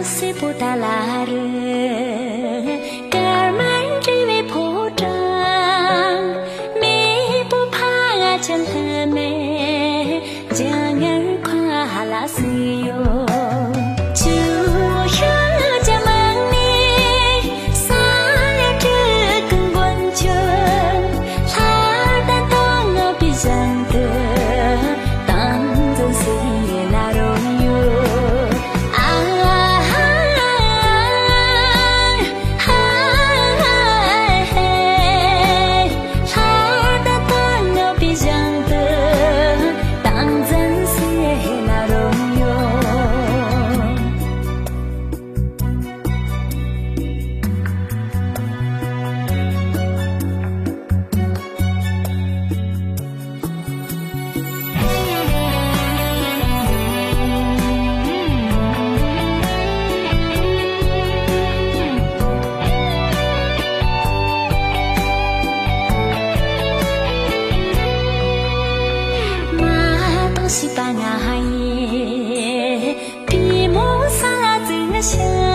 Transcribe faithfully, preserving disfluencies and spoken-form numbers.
སེར་པོ་ཏཱ་ལ་རི། དཀར་དམར་འདྲེས་པའི་ཕོ་བྲང་། མེས་པོ་ཕ་ཆེན་ལྷ་མོའི། ལྗང་ངར་ཁ་ལ་སེ་ཡོ། ཆུ་བོ་ཤུགས་ཀྱིས་མང་ནས་ས་ལ་སྤྲུལ་ཀུན་དཀོན་མཆོག་ལྷ་དང་སྟོན་ངོ་པའི་ཞིང་དུ། ཏང་ཙན་སི་ལ་རོ་ཡོ། ཨ་ཧ་ཧ་ཧ། ལྷ་དང་སྟོན་ངོ་པའི་ཞིང་དུ། ཏང་ཙན་སི་ལ་རོ་ཡོ། མ་གཏོགས་ཤིས་པ་ང་ཡི། པུས་མོ་ས་ལ་བཙུགས་ཤིང་།